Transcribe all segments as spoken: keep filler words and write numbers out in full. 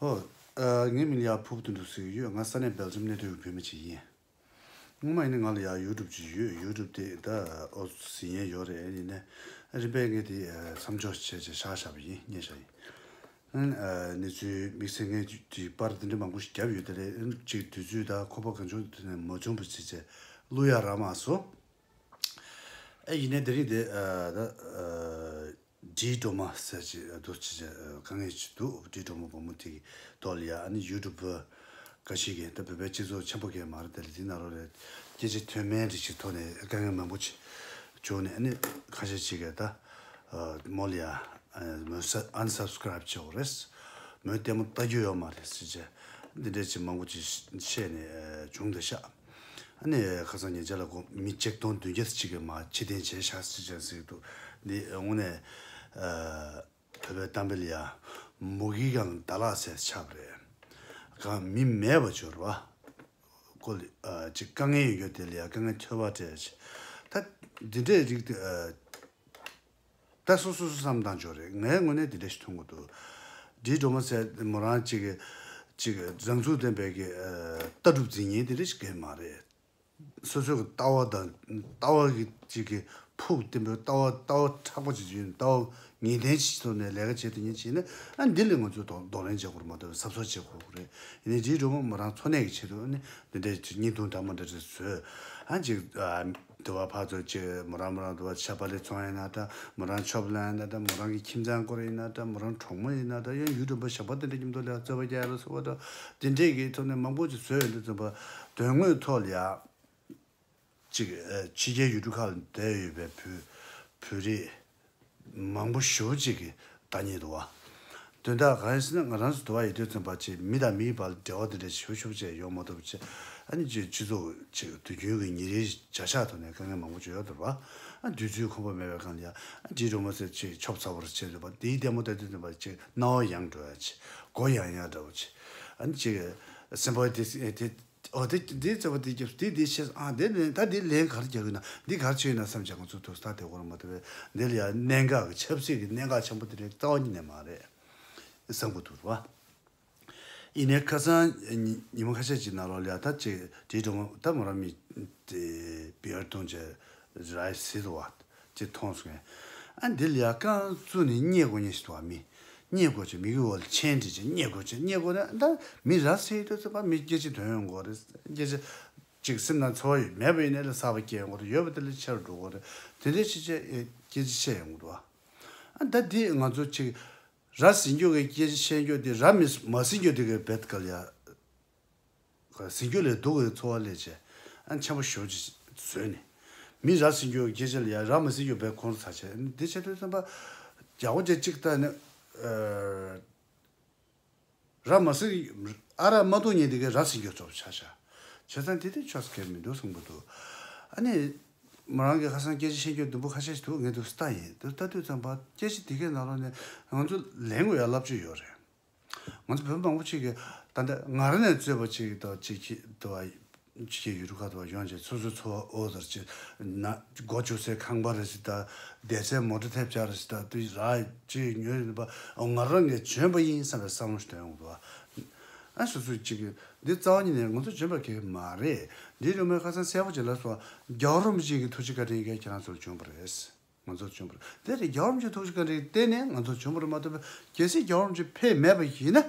ཨོ། ཨ། ངའི་མིང་ལ་ཡ་ཕུར་བུ་དོན་གྲུབ་ཟེར་གྱི་ཡོད། ང་ས་གནས་སྦེལ་ཇམ་གནས་སྡོད་ཀྱི་བོད་མི་ཅིག་ཡིན། སྔོན་མ་ཡིན་ན་ང་ལ་ཡ་ཡུ་ཊུབ་ཅིག་ཡོད། ཡུ་ཊུབ་དེ་ད་ཨོ་ཟིན་ཡས་ཡོད་རེད། ཡིན་ནའི་རིམ་པས་ངས་དེ་མཚམས་འཇོག་བྱས་བྱས་བཞག་བཞག་པ་ཡིན། བརྙས་བཞག་ཡིན། ཨ། གནས་ཚུལ་དམིགས་བསལ་ངས་དེ་པར་དེ་འདྲ་མང་པོ་ཞིག་བརྒྱབ་ཡོད། དེ་ལས་ཅིག་དུས་ཚོད་དང་ཁོམ་པ་གང་བྱུང་དེ་ནས་མ་བྱུང་བ་བྱས་བྱས་བླུག་ཡ་རག་མ་སོང་། ཨ། ཡིན་ནའི་དེ་རིང་དེ་ཨ་ད་ཨ། སྒྲིལ་སྒྲོལ་མ་ཟེར་ཅིག་འདུག་ཅིག་དཀའ་ངལ་ཅིག་འདུག་སྒྲིལ་སྒྲོལ་མ་བུ་མོ་དེ་གི་ཐོག་ལ་ཡ། ཨ་ནི་ཡུ་ཊུབ་པ་འགའ་ཞིག་གིས་ད་བོད་པའི་སྤྱི་ཚོགས་ཆེན་པོ་གས་མ་རེད། དེ་ལ་དེ་ནང་ལོགས་ལ་སྐད་ཆ་མཐོ་དམན་རིགས་ཅིག་ཐོག་ནས་དཀའ་ངལ་མང་པོ་ཅིག་བྱུང་ནས། ཨ་ནི་ཁ་ཤས་ཅིག་གིས་ད་མོ་ལ་ཡ་མོ་ས་ཨན་སབ་སི་ཀ་རེབ་བྱེད་དགོས་རེད། མོ་ལྟད་མོ་ལྟ་རྒྱུ་ཡོད་མ་རེད་ཟེར་བྱས། འདི་འདྲས་ཅིག་མང་པོ་ཅིག་བཤད་ནས་བྱུང་བསྡད་ཤག་ཨ་ནི་ཁ་སང་ཉེ་ཆར་ལ་ཁོ་མི་ཆིག་སྟོང་བདུན་བརྒྱ་ཅིག་གིས་མར་ཕྱིར་འཐེན་བྱས་ཤག་ཟེར་བྱས་ཟེར་གྱི་འདུག་འདི་དངོས་གནས་ཨ་བོད་པའི་གཏམ་དཔེ་ལ་ཡ། མུ་གེ་གང་ད་ལག་ཟེར་ཆགས་པ་རེད། གང་མི་མེད་པ་འབྱོར་བ། ཀོ་ལི་ཨ་ཅིག་དཀའ་ངལ་ཡོད་རྒྱུ་དེ་ལ་ཡ་དཀའ་ངལ་ཐོལ་པ་སྤྲད་བྱས། ད་འདི་འདྲའི་རིགས་དེ་ཨ། ད་སོ་སོ་སོ་བསམ་བཏང་ཆོག་རེད། ངའི་ངོས་ནས་དེ་འདྲ་ཞིག་མཐོང་གི་འདུག་སྒྲིལ་སྒྲོལ་མ་ཟེར་མོ་རང་ཅིག་གི་ཅིག་རང་ཚུགས་ལྡན་པའི་གི་ཨ་ལྟ་གྲུབ་འཛིན་མཁན་དེ་འདྲ་ཞིག་གས་མ་རེད། སོ་སོའི་གི་ལྟ་བ་དང་ལྟ་བ་གི་ཅིག་གི་ཕུགས་བརྟན་པོའི་ལྟ་བ་ལྟ་བ་མཁྲེགས་པོ་ཅིག་ཡོད། ལྟ་བ་ངེས་གཏན་ཅིག་ཐོག་ནས་ལས་ཀ་བྱེད་དེ་ཉིན་བྱས་ན། ཨ་འདི་ལས་ང་ཚོས་གདོང་གདོང་ལེན་བྱེད་དགོས་རེད་མ་གཏོགས་གཟབ་གཟབ་བྱེད་དགོས་རེད། ཡིན་ནའི་སྒྲིལ་སྒྲོལ་མ་མོ་རང་འཚོ་གནས་ཀྱི་ཆེད་དུ་ཨ་ནི་འདི་འདྲའི་ཅིག་བརྙན་ཐུང་འདྲ་མི་འདྲ་ཅིག་བཟོས། ཨ་ཅིག་ཨ། དུ་བ་ཕར་ཚུར་ཅིག་མོ་རང་མོ་རང་དུ་བ་ཆ་པ་ལི་ཚོང་ཡིན་ན་འདྲ། མོ་རང་ཆོབ་ལ་ཡིན་ན་འདྲ། མོ་རང་གི་ཁྱིམ་ཚང་སྐོར་ཡིན་ན་འདྲ། མོ་རང་གྲོགས་མོ་ཡིན་ན་འདྲ། ཡང་ཡུ་ཊུབ་པ་གཞན་པ་དེ་འདྲ་མཉམ་དུ་ལ་རྩོད་པ་རྒྱག་ཡ་ལ་སོགས་པ་འདྲ། དེ་འདྲས་ཀྱི་ཐོག་ནས་མང་པོ་ཅིག་བཟོས་ཡོང་དུས་ཙམ་པ། དོན་དངོས་ཐོག་ལ་ཡ་ཅིག་ཨ་ཕྱི་རྒྱལ་ཡུལ་གྲུ་ཁག་ལ་བསྡད་ཡོད་པའི་བོད་བོད་རིགས་མང་པོ་ཞེ་པོ་ཅིག་གིས་ལྟ་མཁན་འདུག་བ། དོན་དག་གང་ཡིན་ཟེར་ན། ང་རང་ཚོ་དུ་བ་ཡོད་དུས་ཙམ་པ་ཅིག་མི་དང་མིའི་བར་འབྲེལ་བ་དེ་འདྲ་ཞེ་པོ་ཞེ་པོ་ཅིག་ཡོང་མ་ཐུབ་པ་བྱས། ཨ་ནི་ཅིག་སྤྱི་ཚོགས་ཅིག་དུས་རྒྱུན་གྱི་ཉིན་རེའི་བྱ་གཞག་ཐོག་ནས་དཀའ་ངལ་མང་པོ་ཅིག་ཡོད་འདུག་བ། ཨ་དུས་ཚོད་ཁོམ་པ་མེད་པའི་སྒང་ལ་ཡ། ཨ་སྒྲིལ་སྒྲོལ་མ་ཟེར་ཅིག་ཆོབ་ཚ་བོར་བྱས་འདུག་བ། དེའི་ལྟད་མོ་ལྟ་དུས་ཙམ་པ་ཅིག་རྣ་བ་ཡང་འགྲོ་ཡ་ཅིག་མགོ་ཡང་ཡང་འདྲ་བོ་ཅིག་ཨ་ནི་ཅིག་སེམས་པ་དེ་དེ། ཨོ་དེ་དེ་རྩེ་བ་དེ་རྒྱབ་དེ་དེ་བཤད། ཨ་དེ་ལན་ད་དེ་ལན་ག་རེ་རྒྱག་གི་ན། འདི་ག་རེ་བྱས་ན་བསམ་བྱས་ང་ཚོ་དུ་ས་དེ་གོ་ར་མ་དེ་བས། འདི་ལ་ཡ་གནད་འགག་གི་ཆབ་སྲིད་ཀྱི་གནད་འགག་ཆེན་པོ་དེ་རེད། རྩ་བ་ཉིད་ནས་མ་རེད་བསམ་གི་འདུག་བ། ཡིན་ནའི་ཁ་སང་ཉི་ཉི་མ་ཁ་ཤས་ཅིག་ནང་ལོགས་ལ་ཡ་ད་ཅིག་སྒྲིལ་སྒྲོལ་མ་ད་མོ་རང་མི་དེ་བི་ཨར་གཏོང་བྱས་ར་ཟེར་འདུག་བ། ཅིག་མཐོང་སོང་ངས། ཨ་འདི་ལ་ཡ་རྐང་བཙུགས་ནས་བསྙད་དགོས་ཉེན་ཞིག་འདུག་བ། མི་བསྙད་དགོས་ཅིག་མི་གི་འོག་ལ་མཆན་བྲིས་ཅིག་བསྙད་དགོས་ཅིག་བསྙད་དགོས་ན། ད་མི་ར་ཟེར་དུས་ཙམ་པ་མི་སྐད་ཆ་འདོན་ཡོང་དགོས་རེད། སྐད་ཆ་ཅིག་སེམས་ནང་ཚོར་བ་ཡོད་མེད་པ་ཡིན་ནའི་ལ་གསར་པ་སྐྱེ་ཡོང་དགོས་རེད། ཡོད་པ་དེ་ལ་ཆེ་རུ་འགྲོ་དགོས་རེད། དེ་འདྲའི་ཅིག་བྱས་སྐད་ཆ་བཤད་ཡོང་གི་འདུག་བ། ཨ་ད་འདི་ང་ཚོ་ཅིག་ར་ཟིན་རྒྱུ་གི་སྐད་ཆ་བཤད་རྒྱུ་དེ་ར་མི་མ་ཟིན་རྒྱུ་དེ་གི་བེད་ག་ལ་ཡ། ཟིན་རྒྱུ་ལས་སྡུག་གི་ཚོར་བ་སླེབས་བྱས། ཨ་ཆེན་པོ་ཞེ་པོ་ཅིག་བཟོས་ནས། མི་ར་ཟིན་རྒྱུ་སྐད་ཆ་ལ་ཡ་ར་མ་ཟིན་རྒྱུ་བས་ཁོང་ཚ་བྱས། འདི་བྱེད་དུས་ཙམ་པ་རྒྱ་བོ་ཅིག་ཅིག་ལྟ་ནས་ཨ་ར་མ་ཟིན། ཨ་ར་མ་གཏོང་ཉིན་དེ་གའི་ར་ཟིན་རྒྱུ་ཚོར་ཆ་བྱ། བྱས་ཙང་དེ་དེ་ཆོག་ས་གལ་མི་འདུག་བསམ་གི་འདུག་ཨ་ནི་མོ་རང་གི་ཁ་སང་སྐད་ཆ་བཤད་རྒྱུ་བདུན་པོ་ཁ་ཤས་ཤིག་འདུག་ངས་འདུག་ལྟ་ཡིན། འདུག་ལྟ་དུས་ཙམ་པ་སྐད་ཆ་དེ་གའི་ནང་ལོགས་ནས་ང་ཚོ་ལེན་དགོས་ཡ་རླབས་ཆེན་ཡོད་རེད། ང་ཚོ་བོད་མང་པོ་ཅིག་གིས་ད་ལྟ་ང་རང་ནས་གཙོས་པ་ཅིག་དང་ཅིག་གིས་དུ་བ་ཅིག་གིས་ཡུལ་གྲུ་ཁག་ཏུ་བ་ཡོང་བྱས་སོ་སོའི་འཚོ་བ་ཨོ་ཟེར་ཅིག་ན་སྒོ་ཕྱུགས་སའི་ཁང་པ་རེ་ཞིག་དང་བསྡད་སའི་མོ་ཊ་ཐེབས་ཆག་རེ་ཞིག་དང་དུ་ར་ཅིག་ཉོས་ཡོད་པ། ང་རང་གིས་བྱོན་པ་ཡིན་བསམ་པའི་བསམ་བློ་ཞིག་ཐོན་ཡོང་གི་འདུག་བ། ཨ་སོ་སོའི་ཅིག་གིས་འདི་རྩ་བ་ཉིད་ནས་ང་ཚོ་བྱོན་པ་གལ་མ་རེད། འདི་རུ་མའི་ཁ་སང་གསལ་པོ་ཅིག་ལབ་སོང་། རྒྱལ་བ་རིན་པོ་ཆེ་གི་ཐུགས་རྗེ་བཀའ་དྲིན་གྱིས་ཁྱེད་རང་ཚོར་བྱོན་པ་རེད། ང་ཚོར་བྱུང་བར། དེ་རེད། རྒྱལ་བ་རིན་པོ་ཆེའི་ཐུགས་རྗེ་བཀའ་དྲིན་བརྟེན་ནས་ང་ཚོར་བྱུང་བར་མ་གཏོགས་པའི། གལ་སྲིད་རྒྱལ་བ་རིན་པོ་ཆེ་ཕེབས་མེད་པ་ཡིན་ན།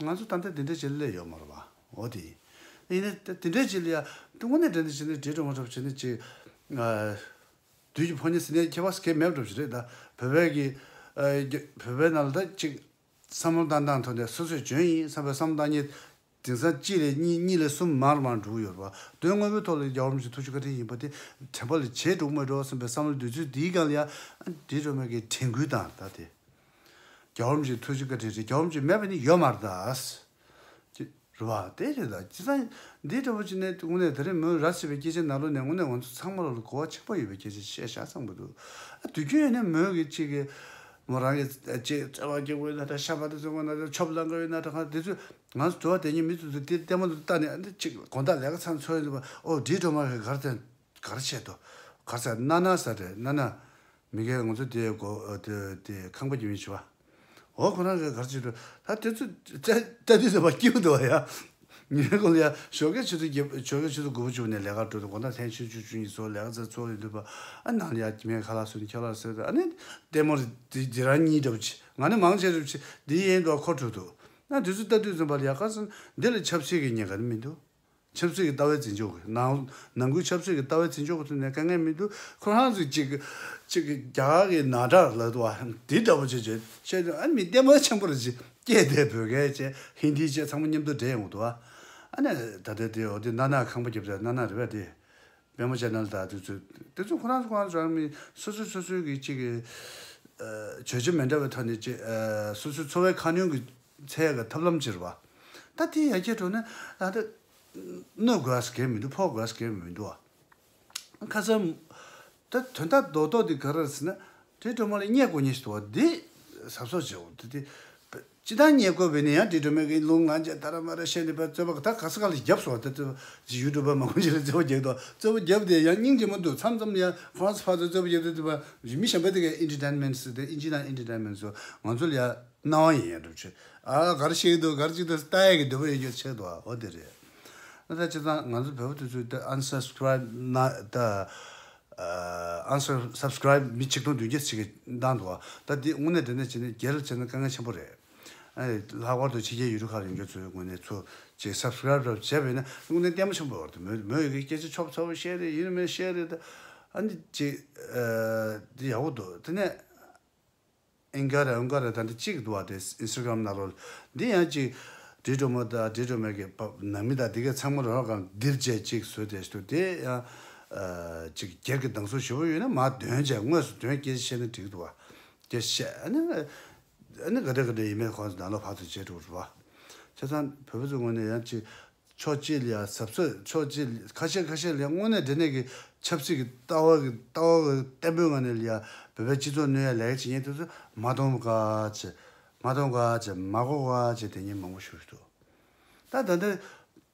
ང་ཚོ་ད་ལྟ་དེ་འདྲ་བྱེད་ལས་ཡོད་མ་རེད་པ། འོ་དེ་ཡིན། ཡིན་ན་དེ་འདྲ་བྱེད་ལས་ཡ་དངོས་གནས་དྲན་དུ་བྱེད་ན་འདྲེ་སྒྲོལ་མ་འདྲ་བྱེད་ན་ཅིག་ཨ། བདུད་ཀྱི་ཕོ་ཉ་ཟེར་ནས་ཁྱད་པར་གལ་མེད་པ་འདྲ་བ་ཞིག་རེད་ད། བོད་པའི་གི་ཨ། བོད་པའི་ནང་ལ་ད་ཅིག་བསམ་བློ་བཏང་སྟངས་ཐོག་ནས་སོ་སོས་བྱོན་ཡིན་བསམ་པའི་བསམ་བློ་བཏང་མཁན། དེང་སང་གཅིག་ལས་གཉིས། གཉིས་ལས་གསུམ་མར་མར་འགྲོ་གི་ཡོད་རེད་པ། དོན་དངོས་པོའི་ཐོག་ལ་རྒྱལ་བ་རིན་པོ་ཆེའི་ཐུགས་རྗེ་བཀའ་དྲིན་ཡིན་པ་དེ་དྲན་པ་ལས་བརྗེད་འགྲོ་གི་མ་རེད་བསམ་པའི་བསམ་བློ་འདི་ཚོའི་འདིའི་སྒང་ལ་ཡ། འདི་འགྲོ་མེད་ཀྱི་དྲན་སྐུལ་དང་ད་དེ། རྒྱལ་བ་རིན་པོ་ཆེའི་ཐུགས་རྗེ་བཀའ་དྲིན་རེད། རྒྱལ་བ་རིན་པོ་ཆེ་མེད་པ་ནི་ཡོད་མ་རེད་ད། ཅི་རེད་པ། དེ་རེད་ད། བྱས་ཙང་འདི་འདྲ་པོ་ཅིག་ནས་དངོས་གནས་ད་རེས་མོས་ར་བྱས་པའི་སྐད་ཆའི་ནང་ལོགས་ནས་དངོས་གནས་ང་ཚོ་ཚང་མ་ལ་གོ་བ་ཆེན་པོ་ཡོད་པའི་སྐད་ཆ་བཤད་ཤག་བསམ་གྱི་འདུག་ཨ་དུས་རྒྱུན་ཡིན་ན་མོས་ཀྱི་གཅིག་གི་མོ་རང་གི་ཅིག་རྩོད་པ་རྒྱག་དགོས་ན་འདྲ། ཤ་བ་དེ་བཟོ་དགོས་ན་འདྲ། ཆོབ་ལང་དགོས་ན་འདྲ། གང་དེ་ཚོས་ང་ཚོ་དུ་བ་དེ་ཉིད་མི་ཚོ་ཚོ་དེ་ལྟད་མོ་དུ་ལྟ་ནས་ཨ་འདི་ཅིག་དགོང་དག་ལས་ཀ་ཚར་འཚོལ་ཡོང་དུས་པ། ཨོ་འདྲེ་སྒྲོལ་མ་གིས་ག་རེ་དེ་ག་རེ་བཤད་འདུག་ག་རེ་ཟེར། ན་ན་ཟེར་རེད། ན་ན། མི་སྒེར་ང་ཚོ་དེ་གོ་དེ་དེ་ཁང་པ་རྒྱུ་མི་བྱེད་ འོ་ཁོ་རང་གིས་ག་རེ་བྱེད་འདུག་ད་དེ་ཚོ་ལྟ་དུས་ཙམ་པ་སྐྱིད་པོ་འདུག་བ་ཡ། ངས་ཁོ་ལ་ཡ་ཞོགས་ཀས་ཆུ་ཚོད་བརྒྱད་ཞོགས་ཀས་ཆུ་ཚོད་དགུ་པ་བཅུ་པ་ནས་ལས་ཀ་འགྲོ་འདུག་དགོང་དག་ཐེངས་ཆུ་ཚོད་བཅུ་གཉིས་སོགས་ལས་ཀ་ཚར་ཚོགས་ཡོང་དུས་པ། ཨ་ནང་ལ་ཡ་ཁྱིམ་མིས་ཁ་ལག་བཟོས་ནས་ཁྱོད་ལ་ཟེར། ཨ་ནི་ལྟད་མོ་རེ་འདི་འདི་རང་གཉིས་འདྲ་པོ་ཅིག་ང་ནི་མང་ཆེ་འདྲ་པོ་ཅིག་འདི་ཡན་དུ་འཁོར་འགྲོ་འདུག་ན་དུས་ཚོད་ལྟ་དུས་ཙམ་པ་ལ་ཡ་ཁ་སང་འདི་ལ་ཆབ་སྲིད་ཀྱི་ཉེན་ཁ་ནི་མི་འདུག་ཆབ་སྲིད་ཀྱི་ལྟ་བའི་འཛིན་ཕྱོགས་ཀྱི་ནང་ནང་ཁུལ་ཆབ་སྲིད་ཀྱི་ལྟ་བའི་འཛིན་ཕྱོགས་ཀྱི་ཐོག་ནས་དཀའ་ངལ་མི་འདུག་ཁོ་རང་ཚོས་གཅིག་གཅིག་རྒྱ་གར་གྱི་ནཱ་ཊ་ལབ་འདུག་བ། འདི་འདྲ་པོ་བྱས་བྱས་བྱས་ཨ་མི་ལྟད་མོ་ཆེན་པོ་རེད་ཅེས་སྐད་དེ་བོད་སྐད་བྱས་ཧིན་དི་བྱས་ཚང་མ་མཉམ་དུ་འདྲེས་ཡོང་འདུག་བ། ཨ་ནི་ད་ལྟ་དེ་འོ་དེ་ནཱ་ནཱ་ཁང་པ་རྒྱབ་ས་ནཱ་ནཱ་རེད་པས། དེ་པད་མ་ཅན་ནལ་དང་དེ་ཚོས་དེ་ཚོ་ཁོ་རང་ཚོ་ཁོ་རང་ཚོ་རང་མི་སོ་སོ་སོ་སོའི་གི་གཅིག་གི་བརྗོད་བྱ་མི་འདྲ་བའི་ཐོག་ནས་གཅིག་སོ་སོའི་འཚོ་བའི་ཁ་སྣོན་གྱི་འཚོལ་ཡག་གི་ཐབས་ལམ་ཅིག་རེད་བ། ད་དེ་ཡར་རྒྱས་འགྲོ་ན་ད་ལྟ། གནོད་དགོས་ས་གང་མི་འདུག་ཕོག་དགོས་ས་གང་མི་འདུག་ཨ། ཁ་སང་། ད་དོན་དག་རྡོག་རྡོག་འདི་ག་རེ་རེད་ཟེར་ན། དེ་སྒྲོལ་མ་ལ་བརྙས་དགོས་ཉེན་ཞིག་འདུག་བ་འདི། གཟབ་གཟབ་བྱེད་འོ་དེ་དེ། སྤྱི་བཏང་བརྙས་དགོས་པས་ནི་ཡང་དེ་སྒྲོལ་མ་གི་ལུང་ང་རྒྱལ་ད་ར་མ་ར་བཤད་ནས་པ་རྩོད་པ་ད་ག་ས་ག་ལ་བརྒྱབ་སོང་བ་ད་རྩོད་པ་ཡུ་ཊུབ་པ་མང་པོ་ཞིག་ལ་རྩོད་པ་རྒྱག་འདུག་རྩོད་པ་བརྒྱབ་དེ་ཡང་སྙིང་རྗེ་མོ་འདུག་མཚམས་མཚམས་ཡང་ཧྥ་རན་སི་ཕར་ཚུར་རྩོད་པ་རྒྱག་དུས་དུས་པ་མི་གཞན་པ་དེ་གའི་ཨེན་ཊར་ཊེན་མེན་ཊི་ཟེར་ཏེ་ཨིན་ཇི་ནང་ཨེན་ཊར་ཊེན་མེན་ཊི་ཟེར་ང་ཚོ་ལ་ཡ། སྣང་བ་ཡིན་ཡང་འགྲུབ་ཆེ། ཨ་ག་རེ་བཤད་ཀྱི་འདུག་ག་རེ་བྱེད་འདུག་ལྟ་ཡག་གི་འདོད་པ་ཡོད་རྒྱུ་ཆེ་འདུག་ཨ་འོ་དེ་རེད། ཨ་ད་སྤྱིར་བཏང་ང་ཚོ་བོད་པ་དེ་ཚོས་ད་ཨན་སབ་སི་ཀ་རའིབ་ན་ད་ཨ་ཨན་སབ་སི་ཀ་རའིབ་མི་ཆིག་སྟོང་བདུན་བརྒྱ་ཅིག་གིས་བཏང་འདུག་ཨ་ད་འདི་དངོས་གནས་དྲང་གནས་བྱས་ན་སྒེར་ལ་བྱས་ན་དཀའ་ངལ་ཆེན་པོ་རེད། ཨ་ལྷག་པར་དུ་ཕྱི་རྒྱལ་ཡུལ་གྲུ་ཁག་ཡོད་མཁན་ཚོའི་ངོས་ནས་ཚུར་ཅིག་སབ་སི་ཀ་རའིབ་རབ་བྱས་པ་ཡིན་ན་དངོས་གནས་ལྟད་མོ་ཆེན་པོ་ཡོད་རེད། མོས་མོས་ཡོད་ཀྱི་སྐད་ཆ་ཆོབ་ཚ་བོ་བཤད་རེད་ཡིན་མིན་བཤད་རེད་ད་ཨ་འདི་ཅིག་ཨ་འདི་ཡག་པོ་འདུག་དེ་ནས། ཨིན་ག་རེ་ཨུན་ག་རེ་ད་འདི་གཅིག་འདུག་བ་དེ་ཨིན་སི་ཊ་གྷ་རམ་ནང་ལོགས་འདི་ཡང་གཅིག་འབྲི་སྒྲོལ་མ་དང་འབྲི་སྒྲོལ་མ་གི་པ་ནང་མི་དང་འདི་གའི་ཚང་མ་རོགས་གང་འདིར་བྱས་གཅིག་བཟོས་དེ་ཞུ་དེ་ཡང་གཅིག་སྒེར་གྱི་སྡང་ཟུག་ཞེ་པོ་ཡོད་ན་མ་འདོན་བྱས་དངོས་སུ་འདོན་སྐད་ཆ་བཤད་ན་འགྲིག་འདུག་བ། སྐད་ཆ་བཤད་ཨ་ནི་ཨ་ནི་ག་འདྲ་ག་འདྲ་ཡིན་མིན་ཁོང་ཚོ་ནང་ལོགས་ཕར་ཚུར་བྱེད་འགྲོ་རུ་བ། བྱས་ཙང་བོད་པ་ཚོའི་ངོས་ནས་ཡང་གཅིག་ཕྱོགས་གཅིག་ལ་ཡང་གཟབ་གཟབ་ཕྱོགས་གཅིག་ཁ་ཤས་ཁ་ཤས་ལ་ཡང་དངོས་གནས་འབྲེལ་གནས་ཀྱི་ཆབ་སྲིད་ཀྱི་ལྟ་བ་གི་ལྟ་བ་གི་བརྟན་པོའི་ངང་ནས་ལ་ཡང་བོད་པའི་སྤྱི་ཚོགས་གནོད་ཡ་ལས་ཀ་བྱེད་མཁན་དེ་ཚོ་མ་གཏོང་ག་བྱེད་མ་གཏོང་ག་བྱེད་མ་གོ་ག་བྱེད་དེ་ཉིན་མང་པོ་ཞུ་ཞུ་འདུག་ད་ད་ལྟ་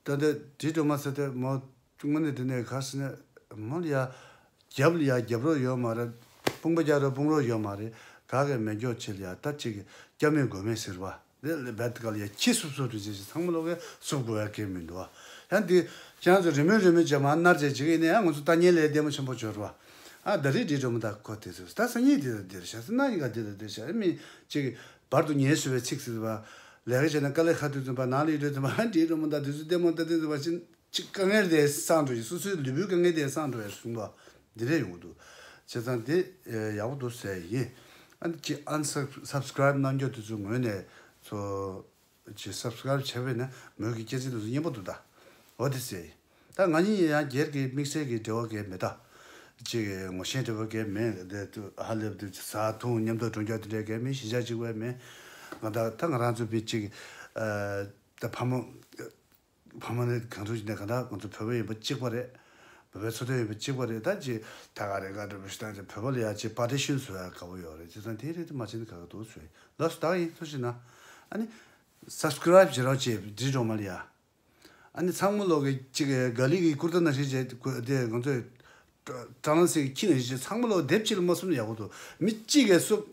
ད་ལྟ་འབྲི་སྒྲོལ་མ་ཟེར་དེ་མོ་དངོས་གནས་འབྲེལ་གནས་ག་ཟེར་ན་མོ་ལ་ཡ་རྒྱབ་ལ་ཡ་རྒྱབ་རོགས་ཡོད་མ་རེད། དཔུང་པ་རྒྱག་རོགས་དཔུང་རོགས་ཡོད་མ་རེད། ག་གེ་མེད་མགྱོགས་ཆེ་ལ་ཡ་ད་ཅིག་སྐྱབས་མེད་མགོན་མེད་ཟེར་བ། དེ་ལས་བད་ག་ལ་ཡ་ཁྱི་སུབ་སུབ་རེ་བྱེད་ཅིག་ཚང་མ་ལོག་གེ་སུབ་དགོས་ཡ་གེ་མི་འདུག་བ། ཡང་འདི་ཁྱེད་རང་ཚོ་རི་མོ་རི་མོ་བྱས་མ་ནར་བྱས་ཅིག་ཡིན་ན་ཡང་ང་ཚོ་ལྟ་ཉན་ལས་བདེ་མོ་ཆེན་པོ་འབྱོར་བ། ཨ་ད་རེས་འབྲི་སྒྲོལ་མ་དང་ཁོ་དེ་ཚོ་ད་སང་ཉིན་དེ་དང་དེར་བྱ་ས་ན་ཡིན་ག་དེ་དང་དེར་བྱ་མི་ཅིག་བར་དུ་ཉལ་སུ་བའི་ཚིག་ཟེར་བ། ལས་ཀ་བྱས་ན་དཀའ་ལས་ཁག་དུས་ཙམ་པ་ནང་ལ་ཡོད་དུས་ཙམ་པ་ཨ་འབྲི་སྒྲོལ་མ་དང་དེ་ཚོ་ལྟད་མོ་ལྟ་དུས་ཙམ་པ་ཅིག་ཅིག་དཀའ་ངལ་དེ་སངས་འགྲོ་ཡི་སོ་སོའི་ལུས་པོའི་དཀའ་ངལ་དེ་སངས་འགྲོ་ཡ་གསུངས་པ། འདི་རེད་ཡོང་གི་འདུག་བྱས་ཙང་དེ་ཡག་པོ་འདུག་ཟེར་ཡིན། ཨ་ནི་ཅིག་ཨན་སབ་སི་ཀ་རའིབ་གནང་རྒྱུ་དེ་ཚོའི་ངོས་ནས་ཚོ་ཅིག་སབ་སི་ཀ་རའིབ་བྱས་པས་ན་མོས་ཀྱི་སྐད་ཆ་དེ་ཚོ་སྙན་པོ་འདུག་ད། འོ་དེ་ཟེར་ཡིན། ད་ང་གཉིས་ཡང་སྒེར་གྱི་དམིགས་བསལ་གྱི་འབྲེལ་བ་གས་མེད་ད། ཅིག་ངོ་ཤེས་འབྲེལ་བ་གས་མེད་དེ་དུ་ཧ་ལས་དུ་ཟ་འཐུང་མཉམ་དུ་འགྲོ་རྒྱུ་དེ་འདྲས་གས་མེད་གཞིས་ཆགས་གཅིག་པ་མེད། ང་ད་ད་ང་རང་ཚོ་བི་ཅིག་ད་ཕ་མ། ཕ་མ་ནི་གང་འཚམ་ཞིག་ནས་གང་ལྟར་ང་ཚོ་བོད་པ་ཡིན་པ་གཅིག་པ་རེད། བོད་པའི་འཚོ་སྟངས་ཡིན་པ་གཅིག་པ་རེད་ད་ཅི་ད་ག་རེ་ག་འདྲ་པོ་ཞིག་བཏང་ཅི་བོད་པ་ལ་ཡ་ཅི་པར་ཊི་ཤན་བཟོ་ཡ་དགའ་པོ་ཡོད་རེད་ཅི་ཙང་དེ་རེད་དེ་མ་བྱས་ན་ག་ག་འདུག་ཚོད་ལགས་སོ་ད་ག་ཡིན་ཐུགས་རྗེ་གནང་། ཨ་ནི་སབ་སི་ཀ་རའིབ་བྱེད་རོགས་བྱེད་འབྲི་སྒྲོལ་མ་ལ་ཡ། ཨ་ནི་ཚང་མ་ལོག་གི་ཅིག་ག་ལི་གི་ཀུར་ཏ་ནང་བཞིན་བྱས་དེ་ང་ཚོས་ཀྲ་ལང་སེ་གི་ཁྱི་ནང་བཞིན་བྱས་ཚང་མ་ལོག་དེབ་གཅིག་ལ་མ་སོང་ན་ཡག་པོ་འདུག་མི་གཅིག་གིས་སུབ།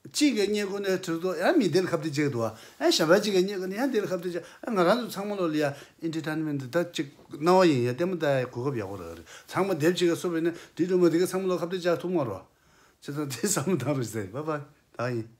གཅིག་གིས་བརྙས་བཀུར་ནས་ཁྲིར་དོ་ཡང་མི་དེ་ལ་ཁ་གཏད་བཅག་འདུག་ཨ། ཡང་གཞན་པ་གཅིག་གིས་བརྙས་བཀུར་ནས་ཡང་དེ་ལ་ཁ་གཏད་བཅག་ཨ། ང་རང་ཚོ་ཚང་མ་ལོ་ལ་ཡ་ཨེན་ཊར་ཊེན་མེན་ཊི་ད་གཅིག་སྣང་བ་ཡིན་ཡ་ལྟད་མོ་ལྟ་ཡ་གོ་སྐབས་ཡག་པོ་རག་རེད། ཚང་མ་དེབ་གཅིག་ག་སོ་བས་ན་འདི་སྒྲོལ་མ་འདི་ག་ཚང་མ་ལོ་ཁ་གཏད་བཅག་ཐུབ་མ་རོ། བྱས་ཙང་དེ་བསམ་བློ་བཏང་རོགས་ཟེར། བཱའི་བཱའི། ད་ཡིན།